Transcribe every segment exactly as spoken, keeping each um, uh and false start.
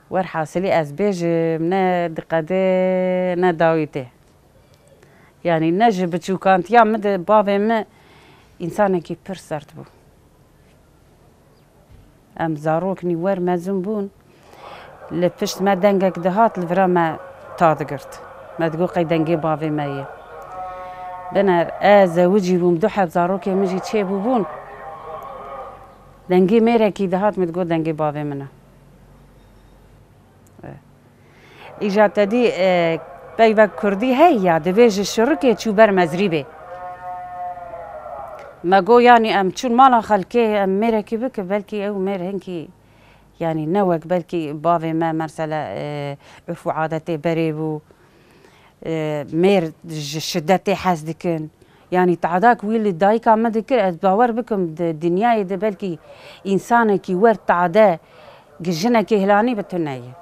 Werhasilî ez bêjim, ne diqede, ne dawî tê. Yanî ne ji biçûkantiya min de bavê min însanekî pir sert bû. Em zaroknî wer mezin bûn, li pişt me dengek dihat, li vira me ta digirt. Me digot qey dengê bavê me ye. Biner, ez zewicî bûm, du heb zarokê min jî çêbûbûn. Dengê mêrekî dihat, min digot dengê bavê min e. Îja te dî, e, peyvek kurdî hey ya, divê ji şirikê çû ber mezrîbê. Me got, yanî em çûn mala xelkê, em mêrekî bikin, belkî ew mêr hinkî, yanî ne wek belkî bavê me, mesela, e, urf û adetê berê bû, e, mêr ji şidetê hez dikin. Yanî tadak wî li dayika min dikir, ez bawer bikim di dinyayê de belkî însanekî wer tade gi jinekê hilanî bi tune ye.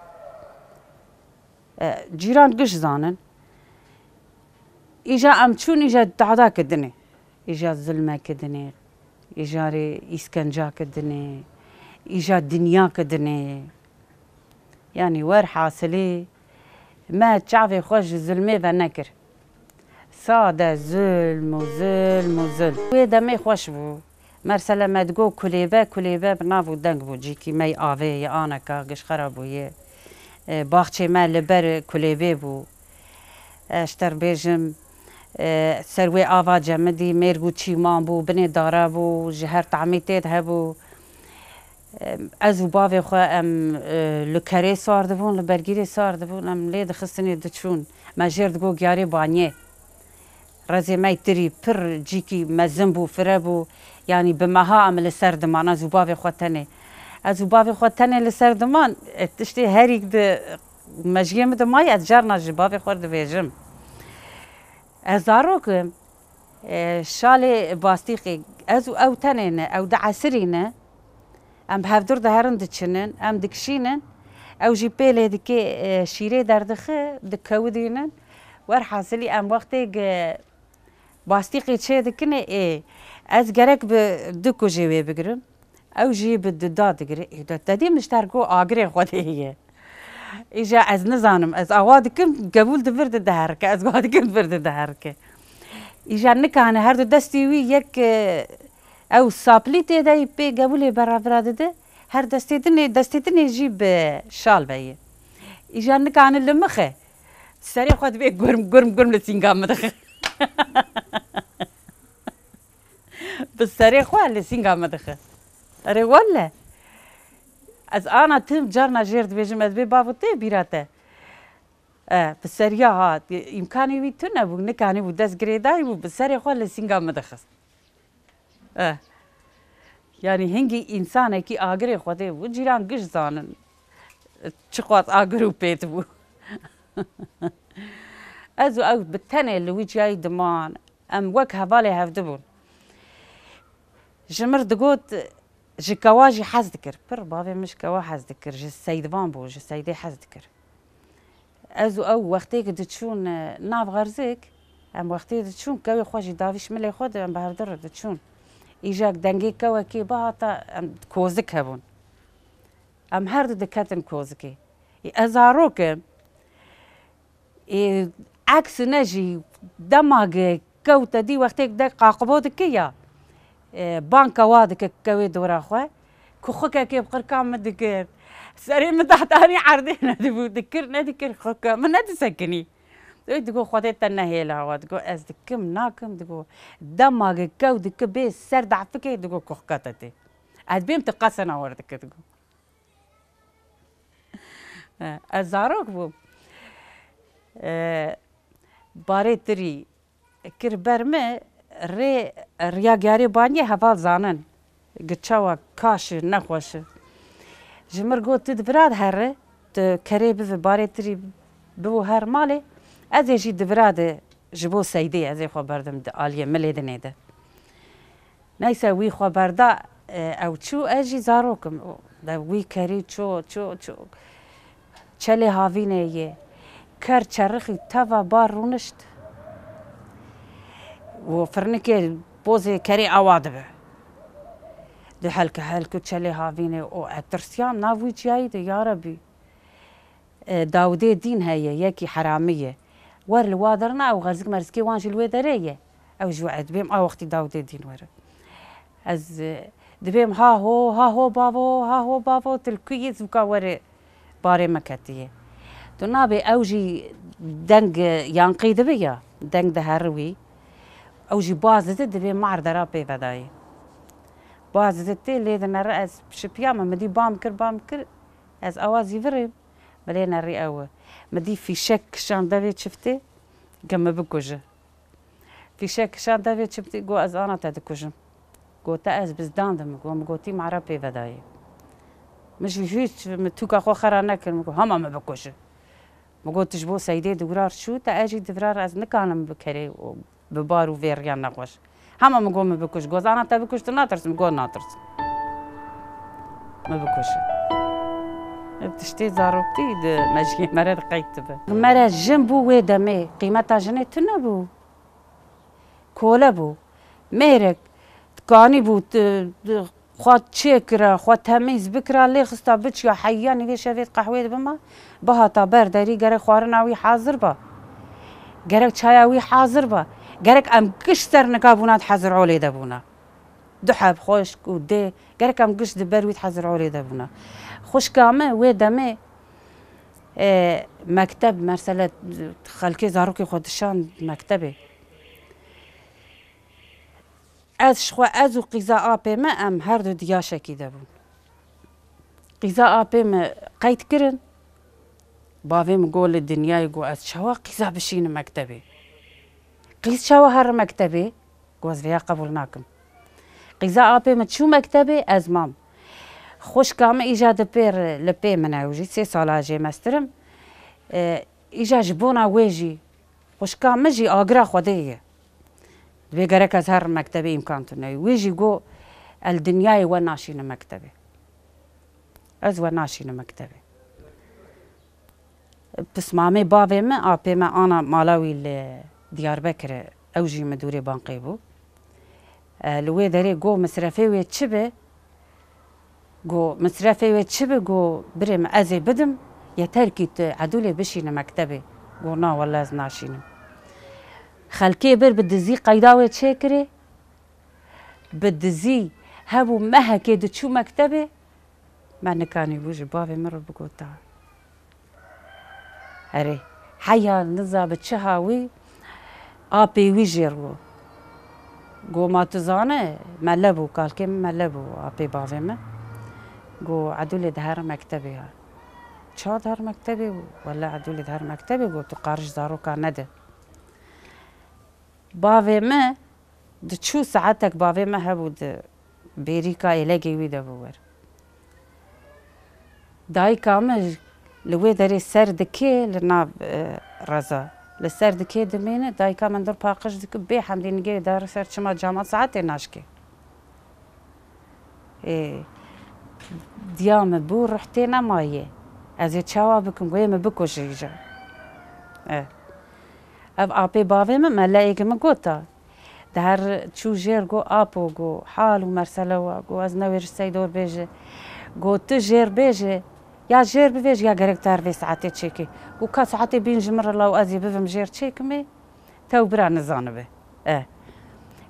E, cîran giş zanin. Îja em çûn, îja tada kidinê. Îja zulme kidinê. Îja rê îskenca kidinê. Îja dinya kidinê. Yanî werhasilî me çavê xwe ji zulmê venekir. Sade zulm û zulm û zulm. Wê demê xweş bû. Mersele me digot kulêbe, kulêbe bi nav û deng bû. Cîkî me yê avê ye, aneka gişxera bûye. E, baxçê me li ber kulêbê bû. E, ji te re bêjim, e, ser wê ava cemidî mêrg û çîman bû, binê dara bû, ji her tamî tê de hebû. E, ez û bavê xwe em, e, li kerê sar dibûn, li bergîrê sar dibûn, em lê dixistinê diçûn. Me jêr digot giyarê banyê. Rezê me yê tirî pir cîkî mezin bû, fire bû. Yanî bi meha em li ser diman, ez û bavê xwe tenê. Ez û bavê xwe tenê li ser diman, e, tiştê herîk di mejiyê min de mayî, ez carna ji bavê xwe re dibêjim. Ez zarok im, e, şalê bastîqê, ez û ew tenê ne, ew di esirî ne. Em bi hevdûr diherin diçinin, em dikişînin, ew jî pêlê dike, e, şîrê derdixe, dikewidînin. Werhasilî em wextê ge bastîqê çê dikinê, ê, ez gerek bi du kujê wê bigirim. Ew jî bi du da digire. Ê, de, te dî min ji te re got agirê Xwedê ye. Îja ez nizanim, ez awa dikim, gevûl di vir de diherike, ez wa dikim vir de diherike. Îja nikane her du destê wî yek, e, ew saplî tê de yî pê gevûlê beravira dide, her destê dinê, destê dinê jî bi şal ve yê. Îja nikane li mixe, serê xwe dibê gurm, gurm, gurm li sînga min dixe. Bi serê xwe li sînga min dixe. Erê welle. Ez ana tim carna jêr dibêjim, ez bê bavo tê bîra te. E, bi seriya ha, îmkanê wî tune bû, nikanî bû, dest girêdayî bû, bi serê xwe li sînga min dixist. E. Yanî hingî însanekî agirê Xwedê bû, cîran giş zanin. Çiqas agir û pêt bû. Ez û ew bi tenê li wî ciyayî diman. Em wek hevalê hevdi bûn. Ji mir digot, ji kewa jî hez dikir. Pir bavê min ji kewa hez dikir. Ji seydivan bû, ji seydê hez dikir. Ez û ew wextêk diçûn, e, nav xerzik, em wextê diçûn, kewê xwe jî davî ji milê xwe de em bi hevdi re diçûn. Îjak dengê kewekê bihata, em kozik hebûn. Em her du diketin kozikê. Ê, ez zarok im. Ê, eks ne jî dema ge kew te dî wextêk de qaqibo dike ya, e, banka wa dike kewê dora xwe, kuxikekê bi qirka min dikir. Serê min dahtanî erdê nedibû, dikir nedikir xike min nedisekinî. Ê, digo Xwedê te nehêla wa, digo ez dikim, nakim, digo dema ge kew dike bê ser dafikê, digo kuxika te tê. Ez bêm tu qesena wer dike, digo. E, ez zarok bûm. E, barê tirî kir ber me, rê, riya giyarê baniyê heval zanin. Gi çawa kaş e, nexweş e. Ji mir got, tu di vira de here, tu kerê bive barê tirî bibo her malê, ez ê jî di vira de ji bo seydê ez ê xwe berdim di aliyê milê dinê de. Neyse wî xwe berda, e, ew çû, ez jî zarok im. De wî kerî çû, çû, çû. Çelê havînê yê. Ker çerixî teva bar rûnişt. Û firnikê pozê kerê awa dibe. Di helke helku çelê havînê û ez tirsiyam nav wî çiyayî de, ya Rebî. E, Dawidê Dîn heye, yekî heramî ye. Wer li wa derna ew xerzik merzikê wan jî li wê derê ye. Ew ji we dibêm a wextî Dawidê Dîn were. Ez, e, dibêm ha ho, ha ho bavo, ha ho bavo, tu li ku yî zûka were barê me ketiye. Tu nabê ew jî deng, e, yanqî dibe ya, deng dihere wî. Ew jî baz dide dibê mar dera pê vedayê. Baz dide tê lê dinere ez şipiya me, min dî bam kir, bam kir, ez awa zîvirêm. Milê nerî ew e. Mi dî fîşek kişan devê çiftê, ke mi bikuje. Fîşek kişan devê çiftê, got, ez ana te dikujim. Got, te ez bizdandim. Got, mi gotî mara pê vedayê. Mi jî hîç, mi tûka xwe xera nekir. Mi got, hema mi bikuje. Mi got, tu ji bo Seydê di wirar çû, te ez jî di virar ez nikanim bi kerê û bi bar û vêriyan nexweş. Hema min got, min bikuj. Got, ana te bikuj, tu natirsin? Min got, natirsin. Min bikuj. Ev tiştê zaroktî di mejiyê me re di qeyd dibe. Me re jin bû wê demê, qîmeta jinê tune bû. Kole bû. Mêrek, kanî bû, t-, t-, xwe çêkira, xwe temîz bikira, lê xista biçiya heyiya nîvê şevê qehwê dibima, bihata ber derî, gerek xwarina wî hazir ba. Gerek çaya wî hazir ba. Gerek em giş ser nika bûna di hezir olê de bûna. Du heb xwişk û dê, gerek em giş di ber wî di hezir olê de bûna. Xwişka me wê demê, e, mekteb, mesele, xelkê zarokê xwe dişand mektebê. Ez ji xwe, ez û qîza apê me, em her du di yaşekî de bûn. Qîza apê me qeyd kirin. Bavê min got, li dinyayê, got, ez çawa qîza bişînim mektebê? Qîz çawa here mektebê? Got, ez vêya qebûl nakim. Qîza apê min çû mektebê, ez mam. Xwişka min îja di pêr li pê min e, ew jî sê sala jê meztir im. E, îja ji bona wê jî, xwişka min jî agira Xwedê ye. Divê gerek ez herim mektebê, îmkan tune ye. Wî jî got, ez li dinyayê we naşînim mektebê. Ez we naşînim mektebê. Pismamê bavê me, apê me ana mala wî li Diyarbekir e, ew jî min dûrê banqê bû. E, li wê derê got, misrefê wê çi be? Got, misrefê wê çi be? Got, birê min, ez ê bidim, yeter kî tu Edûlê bişîne mektebê. Got, na wele ez naşînim. Xelkê bir bi dizî qeyda wê çêkirê, bi dizî hebû mehekê diçû mektebê, me nikanîbû ji bavê min re bigota. Erê, heya niza bi çiha wî, apê wî jêr bû. Go, ma tu zane, mele bû, kalkê min mele bû, apê bavê min. Go, Edûlê dihere mektebê ya. Ça dihere mektebê? Wele Edûlê dihere mektebê, go, tu qarij zaroka nede. Bavê me diçû, saetek bavê me hebû di bêrîka êlegê wî de bû wer. Dayika min li wê derê ser dikê li nav, e, reza. Li ser dikê dimêne, dayika min dur paqij dike, bê hemdî nigê dare ser çima cama saetê naşkê. Ê, diya min bû, ruh tê nemaye. Ez ê çawa bikim? Wê min bikuje îja. E. Ev apê bavê min, meleyê min gota. Di her çû jêr go, apo go, hal û mersele wa go, ez newêr ji Seydor bêje. Go, tu jêr bêje, ya jêr bivêje, ya gerek tu her vê saetê çêkî. Go, ka saetê bîn ji min re law, ez ê bivim jêr çêkimê, tew bira nizanibe. E.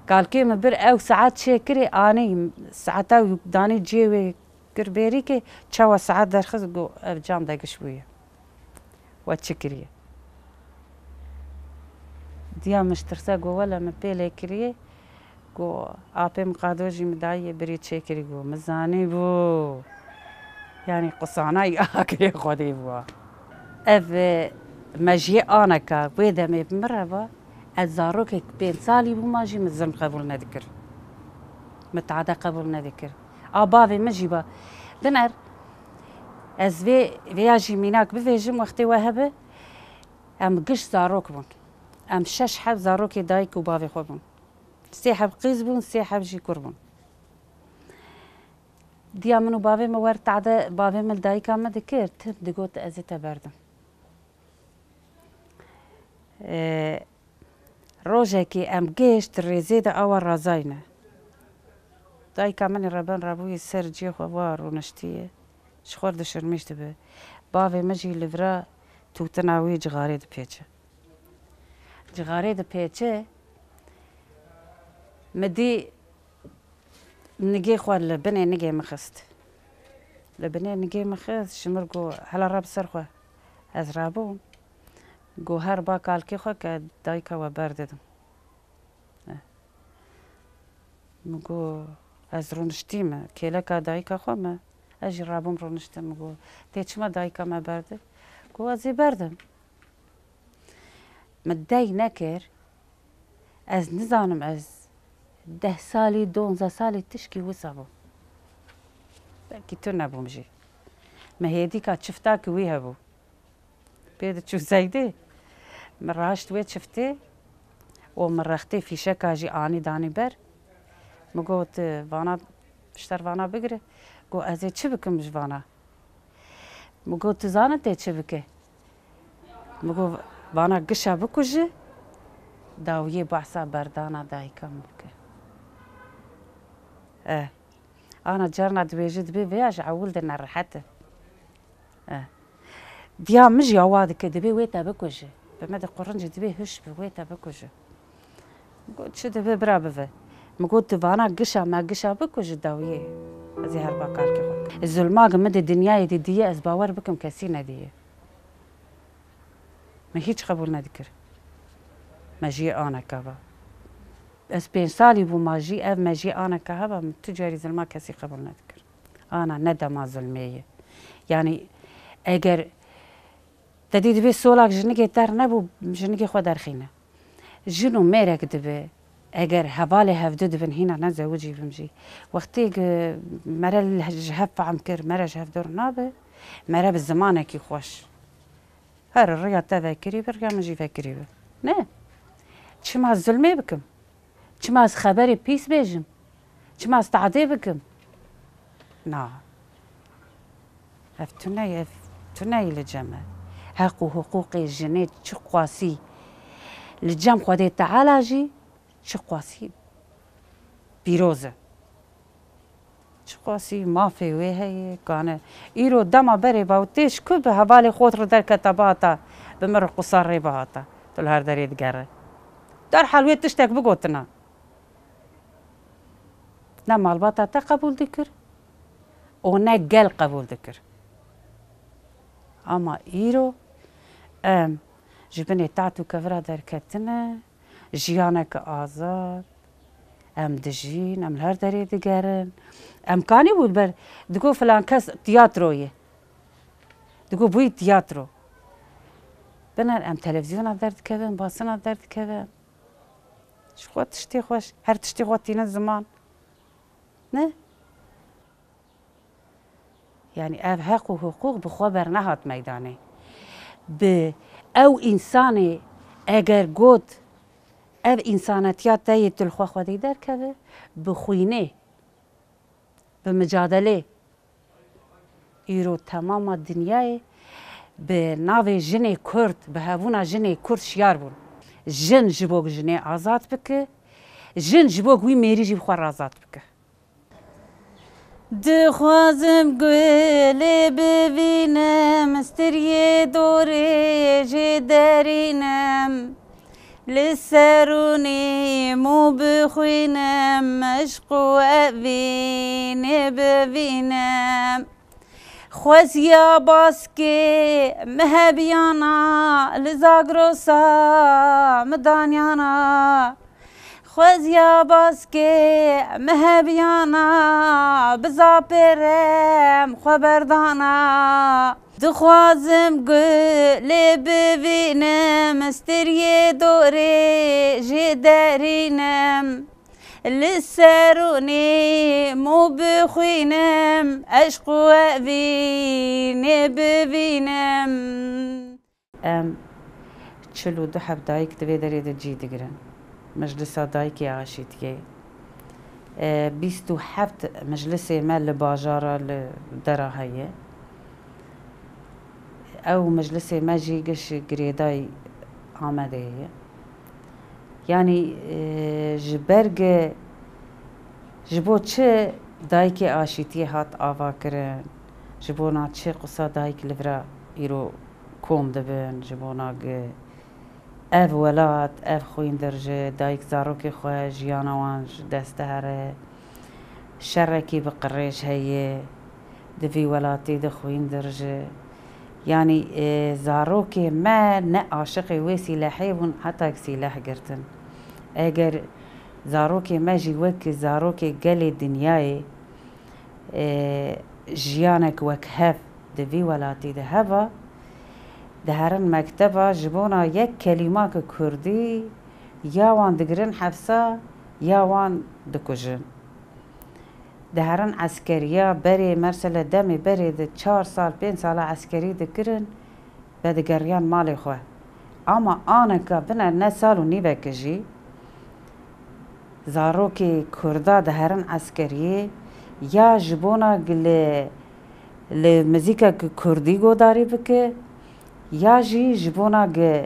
Kalkê min bir ew saet çêkirê, anî saeta wî danî ciyê wê kir bêrîkê, çawa saet derxist, go, ev cam de giş bûye. We çi kiriye? Diya min ji tirse go, wele min pê lê kiriye. Go, apê min qado jî min dayiye, birî çêkirî, go, min zanîbû. Yanî qusanayî akirê Xwedê bû. Ev, e, mejiyê aneka wê demê bi min re ba, ez zarokek pênc salî bûma jî min zilm qebûl nedikir. Min tade qebûl nedikir. A bavê min jî ba. Biner, ez vê, vêya jî mînak bivêjim, wextê we hebe, em giş zarok bûn. Em şeş heb zarokê dayik û bavê xwe bûn. Sê heb qîz bûn, sê heb jî kur bûn. Diya min û bavê min wer tade, bavê min li dayika min dikir, tim digot, ez ê te berdim. E, rojekê em gêşt rêzê de awa razayne. Dayika min ê reben rabûyê ser cihê xwe va rûniştiye. Ji xwe re dişirmîş dibe. Bavê min jî li vira tûtina wî cixarê dipêçe. Cixarê dipêçe, min dî nigê xwe li binê nigê min xist. Li binê nigê min xist, ji min got, "Hela re bi ser xwe." Ez rabûm. Got, "Her ba kalkê xwe ke dayika we berdidim." Eh. Min got, "Ez rûniştî me, kêleka dayika xwe me." Ez jî rabûm rûniştim, min got, "Tê çima dayika me berdi?" Got, "Ez ê berdim." Min dey nekir, ez nizanim, ez deh salî, donzdeh salî tişkî wisa bû. Belkî tu nebûm jî. Min hêdîka çifta ki wî hebû. Pê diçû Zeydê. Min raşt wê çiftê û min rextê fîşeka jî anî danî ber. Min got, "Vana, pişter vana bigire." Got, "Ez ê çi bikim ji vana?" Min got, "Tu zanî tê çi bike?" Min got, "Vana gişa bikuje, dawiyê behsa berdana dayika min bike." Eh. Ana carna dibêje, dibê vêya ji ewil de nerehet e. Eh. Diya min jî awa dike, dibê wê te bikuje. Bi me de qurin jî dibê hiş bi, wê te bikuje. Min got, "Çi dibe bira bive." Min got, "Tu vana gişa me gişa bikuje dawiyê. Ez ê her bakarkê xwe." Zulma ki min di dinyayê de diye, ez bawer bikim kesî nediye. Min hiç qebûl nedikir. Mejiyê aneka ba. Ez pênc salî bûma jî, ev mejiyê aneka heba, min tu carî zilma kesî qebûl nedikir. Ana ne dema zilmê ye. Yanî eger te dî dibê solak jinigê ter nebû, jinigê xwe derxîne. Jin û mêrek dibe, eger hevalê hevdu dibin, hîna ne zewicî bim jî. Wextê ki mere li, ji hev fehm kir, mere ji hev dor nabe, mere bi zimanekî xweş. Her riya te vekirî bi, riya min jî vekirî bi. Ne? Çima ez zulmê bikim? Çima ez xeberê pîs bêjim? Çima ez tehdê bikim? Na. Ev tune ye, ev tune ye li cem me. Heq û hiqûqê jinê çi qasî li cem Xwedê Teala jî çi qasî pîroz e. Çiqasî mafê wê heye, kane. Îro dema berê bawtêş ku bi hevalê xwe re derketa bihata, bi min re qusa rê bihata. Tu li her derê digere. Derhal wê tiştek bigotina. Ne malbata te qebûl dikir û ne gel qebûl dikir. Ama îro em ji binê taht û kevira derketine. Jiyaneke azad, em dijîn, em li her derê digerin. Em kanî bû ber, digo filan kes tiyatro ye. Digo bûyî tiyatro. Biner em televîzyona derdikevin, basina derdikevin. Ji xwe tiştê xweş, her tiştê xwe tînin ziman. Ne? Yanî ev heq û hiqûq bi xwe bernehat meydanê. Bi ew însanê eger got, ev însanetiya te yê tu li xwe Xwedê derkeve, bi xwînê, bi micadelê, îro temama dinyayê bi navê jinê Kurd, bi hebûna jinê Kurd şiyar bûn. Jin ji bo jinê azad bike, jin ji bo wî mêrî jî bi xwe re azad bike. Dixwazim gulê bivînim, stiriyê dorê jê derînim. Li ser rûnê mû bixwînim, eşq û evînê bivînim. Xweziya baskê mihebiyana, li Zagrosa midaniyana. Xweziya baskê mihebiyana, bi zapêrem xwe berdana. Dixwazim gulê bivînim, stiriyê dorê jê derînim. Li ser rûnê mû bixwînim, eşq û evînê bivînim. Em çil û du heb dayik di vê derê de cî digirin. Meclisa Dayikê Aşîtiyê. E, bîst û heft meclisê me li bajara li dera heye. Ew meclisê me jî giş girêdayî Amedê ye. Yanî, e, ji ber ge, ji bo çi dayikê Aşîtiyê hat avakirin, ji bona çi qusa dayik li vira îro kom dibin, ji bona gi ev welat, ev xwîndir ji dayik zarokê xwe jiyana wan ji dest dihere, şerekî bi qirêj heye, di vî welatî de xwîndir ji, yanî, e, zarokê me ne aşiqê wê sîlehê bûn, heta sîleh girtin. Eger zarokê me jî wek zarokê gelê dinyayê, e, jiyanek wek hev di vî welatî de heva, diherin mekteba, ji bona yek kelîmak kurdî ya wan digirin hefsa ya wan dikujin. Diherin eskeriya berê, mersele demê berê de çar sal, pênc sala eskerî dikirin, vedigeriyan malê xwe. Ama aneka bine ne sal û nîveke jî zarokê kurda diherin eskeriyê, ya ji bona li, li muzîkek kurdî godarî bike, ya jî ji bona gi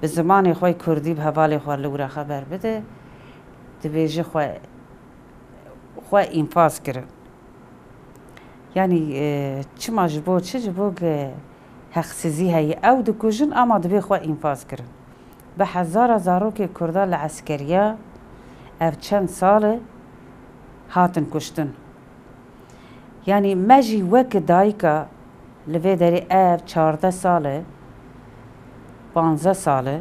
bi zimanê xwe kurdî bi hevalê xwe li wira xeber bide, dibêje xwe, xwe înfaz kirin. Yanî, e, çima ji bo çi? Ji bo gi heqsizî heye. Ew dikujin, ama dibê xwe înfaz kirin. Bi hezara zarokê kurda li eskeriya ev çend sal e hatin kuştin. Yanî me jî wek dayika li vê derê ev çardeh sal e, panzdeh sal e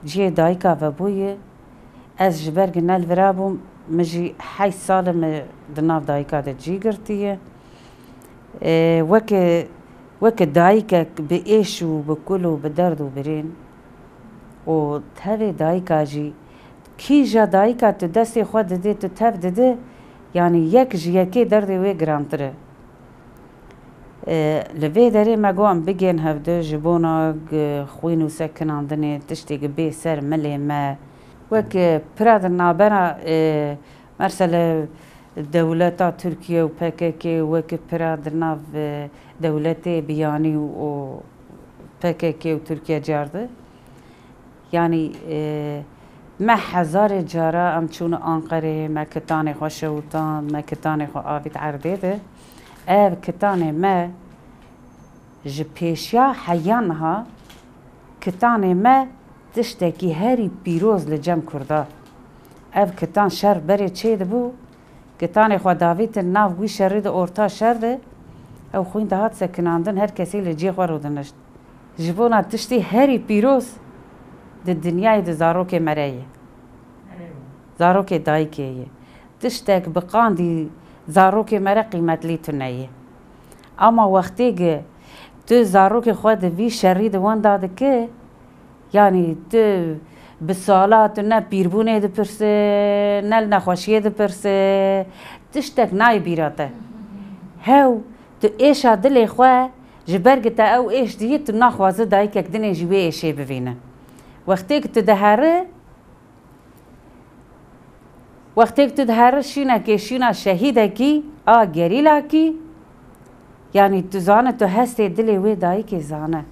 cihê dayika vebûye. Ez ji ber ku ne li vira bûm, min jî heşt sal e min di nav dayika de cî girtiye. Ê, weke, weke dayikek bi êş û bi kul û bi derd û birîn û tevê dayika jî, kîja dayika tu destê xwe didê, tu tev didê, yanî yek ji yekê derdê wê girantir e. E, li vê derê me got em bigên hevdu ji bona gi xwîn û sekinandinê tiştê gi bê ser milê me. Wek, e, pira di nabena, e, mersele dewleta Tirkiye û P K K, wek pira di nav, e, dewletê biyanî û P K K û Tirkiye ciyar di. Yanî, e, me hezarê cara em çûne Anqerê, me kitanê xwe şewitand, me kitanê xwe avît erdê de. Ev kitanê me ji pêşiya heya niha, kitanê me tiştekî herî pîroz li cem kurda. Ev kitan şer berê çêdibû, kitanê xwe davîtin nav wî şerî de, orta şer de, ew xwîn dihat sekinandin, her kesî li cihê xwe rûdinişt. Ji bona tiştê herî pîroz di dinyayê de zarokê me re ye. Zarokê dayikê ye. Tiştek bi qandî zarokê me re qîmetlî tune ye. Ama wextê gi tu zarokê xwe di vî şerî de wenda dike, yanî tu bi sala tu ne pîrbûnê dipirse, ne li nexweşiyê dipirse, tiştek nayê bîra te. Hew, tu êşa dilê xwe, ji ber ku te ew êş diyî, tu naxwaze dayikek dinê jî wê êşê bivîne. Wextê ku tu diherî, wextê ku tu diherî şînekê, şîna şehîdekî, a gerîlakî, yanî tu zane, tu hestê dilê wê dayikê zane.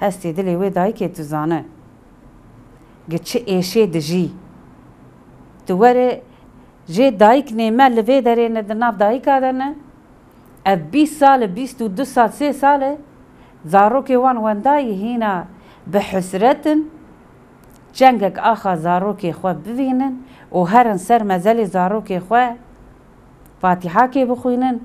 Hestê dilê wê dayikê tu zane. Gi çi êşê dijî. Tu were jê dayiknê me li vê derê ne di nav dayika de ne. Ev bîst sal e, bîst û du sal, sê sal e, zarokê wan wendayî hîna bi hesret in, çengek axa zarokê xwe bivînin û herin ser mezelê zarokê xwe, fatîhakê bixwînin,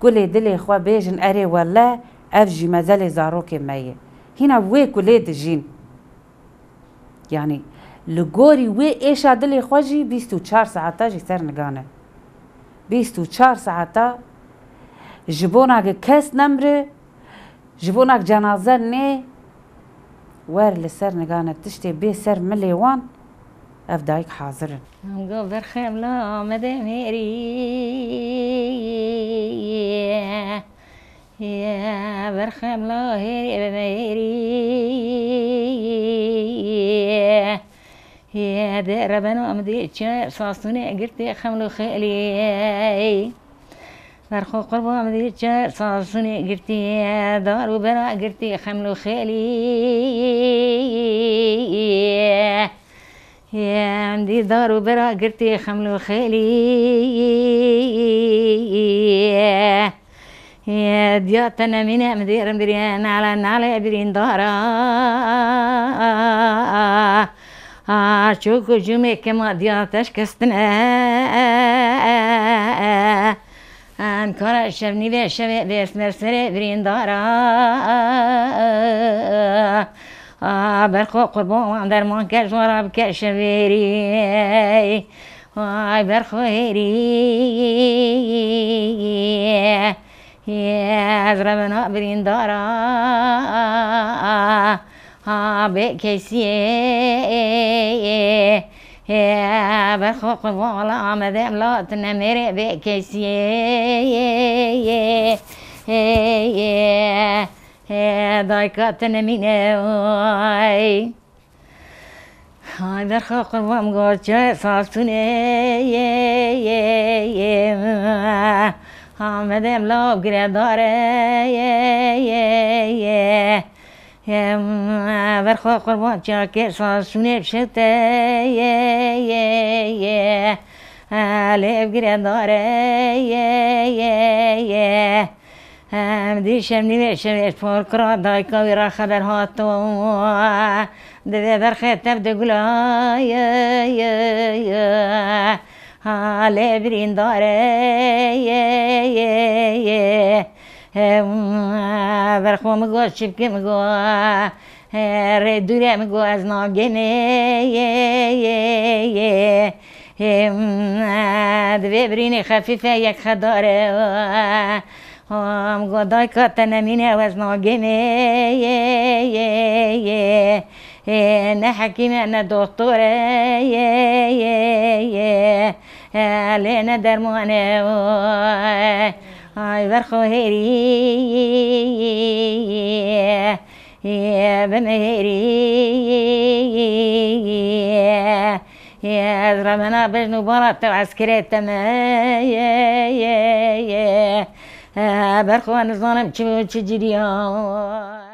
gulê dilê xwe bêjin, erê welle, ev jî mezelê zarokê me ye. Hîna wê kulê dijîn. Yanî, li gorî wê êşa dilê xwe jî bîst û çar saeta jî ser nigane. Bîst û çar saeta ji bona ke kes nemre, ji bona ke cenaze nê, wer li ser nigane tiştê bê ser milê wan, ev dayik hazir in. Ango berxemla Amedê mêrî. Ye berxemla hêrê be mêrî. Ye de rebeno em dê çe sasûnê girtê xemlo xêlî. Berxo qurbo em dê çe sasûnê girtê dar û bera girtê xemlo xêlî. Ye em dê dar û bera girtê xemlo xêlî. Yê diya te nemîne, em dêrin birîn, nale nale birîndara. A, çok ucumê kema diya te şikestine. Em kara şev nîvê şevê bês merserê birîndara. A, berxwe qurban wan derman ke ji wan re bike şevêrî. Ay berxwe hêrî. Ez revena birîndara. Ha bê kesiyê. Berxwe qurban wala Amedê em la tine mêrê bê kesiyê. Dayka te nemîne ay. Ay berxwe qurban goçe sasûnê. Amedê em la girêdare. Em, berxwe qurban çakê sasûnê şite. Lê ev girêdare. Em dî şem nîvê şevê ji porkira dayika wî re xeber hato. Divê berxê tev digula. Ha lê birîndare. Berxwe min got çi bikim, min got, rê dûre, min got ez nagêmê. Divê birînê xefîfe yek xedare. Min got dayka te nemîne, ez nagêmê. Ne hekîme ne doxtore. Lê ne dermane. Ay berxwe hêrî. Bim hêrî. Ez remena bejn û bala te eskerê te me. Berxwe nizanim çi bû çi ciriya.